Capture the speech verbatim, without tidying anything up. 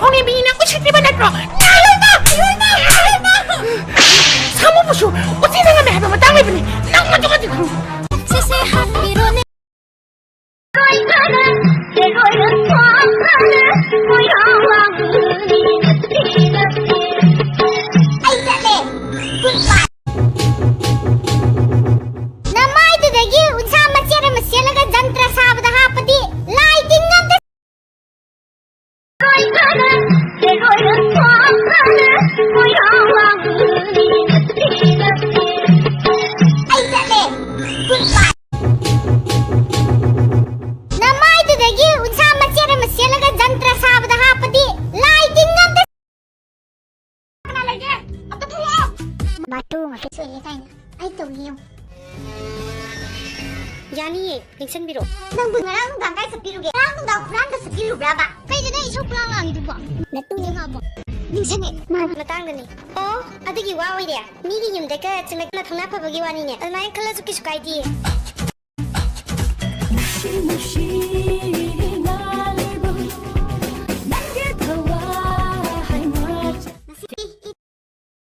ꯊꯧꯅꯦꯝꯕꯤꯅꯤ ꯅꯪ ꯎꯁꯤꯠꯇ꯭ꯔꯤꯕ ꯅꯠꯇ꯭ꯔꯣ? ꯅꯥꯏ ꯑꯣꯏꯕ! ꯅꯥꯏ ꯑꯣꯏꯕ! ꯁꯥꯃꯨꯕꯨꯁꯨ ꯎꯆꯤꯅ ꯉꯝꯃꯦ ꯍꯥꯏꯕ ꯃꯇꯥꯡ ꯂꯩꯕꯅꯤ꯫ ꯅꯪ ꯃꯗꯨꯒꯗꯤ ꯈꯪꯉꯨ꯫ ꯁꯦ, ꯁꯦ, ꯍꯥꯟꯕꯤꯔꯣꯅꯦ꯫ ꯑꯩ ꯆꯠꯂꯦ꯫ ꯅꯃꯥꯏꯗꯨꯗꯒꯤ ꯎꯟꯁꯥ ꯃꯆꯦꯠ ꯑꯃ ꯆꯦꯜꯂꯒ ꯖꯟꯇ꯭ꯔ ꯁꯥꯕꯗ ꯍꯥꯞꯄꯗꯤ ꯂꯥꯏ ꯇꯤꯟ ꯑꯝꯇ ꯑꯩ ꯆꯠꯂꯦ꯫ ꯅꯃꯥꯏꯗꯨꯗꯒꯤ ꯎꯟꯁꯥ ꯃꯆꯦꯠ ꯑꯃ ꯆꯦꯜꯂꯒ ꯖꯟꯇ꯭ꯔ ꯁꯥꯕꯗ ꯍꯥꯞꯄꯗꯤ ꯂꯥꯏ ꯇꯤꯟ ꯑꯝꯇ ꯀꯅꯥ ꯂꯩꯒꯦ? ꯑꯝꯇ ꯊꯣꯛꯂꯛꯑꯣ꯫ ꯕꯥꯇꯨ ꯉꯥꯛꯇ ꯁꯣꯏꯔꯦ ꯀꯥꯏꯅ꯫ ꯑꯩ ꯇꯧꯒꯦ ꯌꯦꯡꯉꯨ꯫ ꯌꯥꯅꯤꯌꯦ, ꯂꯦꯡꯁꯟꯕꯤꯔꯣ꯫ ꯅꯪꯕꯨ ꯉꯔꯥꯡ ꯅꯨꯡꯗꯥꯡ ꯀꯥꯏ ꯆꯠꯄꯤꯔꯨꯒꯦ? ꯉꯔꯥꯡ ꯅꯨꯡꯗꯥꯡ ꯍꯨꯔꯥꯟꯕ ꯆꯠꯄꯤꯔꯨꯕ꯭ꯔꯥꯕ? ꯀꯩꯗꯅꯣ ꯏꯁꯧ ꯄꯨꯂꯥꯡ ꯂꯥꯡꯉꯤꯗꯨꯕꯣ? ꯅꯇꯨ꯫ ꯅꯤꯡꯁꯤꯡꯉꯛꯑꯕꯣ? ꯅꯤꯡꯁꯤꯡꯉꯦ꯫ ꯃꯥ ꯃꯇꯥꯡꯗꯅꯦ꯫ ꯑꯣ, ꯑꯗꯨꯒꯤ ꯋꯥ ꯑꯣꯏꯔꯦ꯫ ꯃꯤꯒꯤ ꯌꯨꯝꯗꯒ ꯆꯪꯂꯛꯇꯅ ꯊꯧꯅꯥ ꯐꯕꯒꯤ ꯋꯥꯅꯤꯅꯦ꯫ ꯑꯗꯨꯃꯥꯏꯅ ꯈꯜꯂꯁꯨ ꯀꯩꯁꯨ ꯀꯥꯏꯗꯤꯌꯦ꯫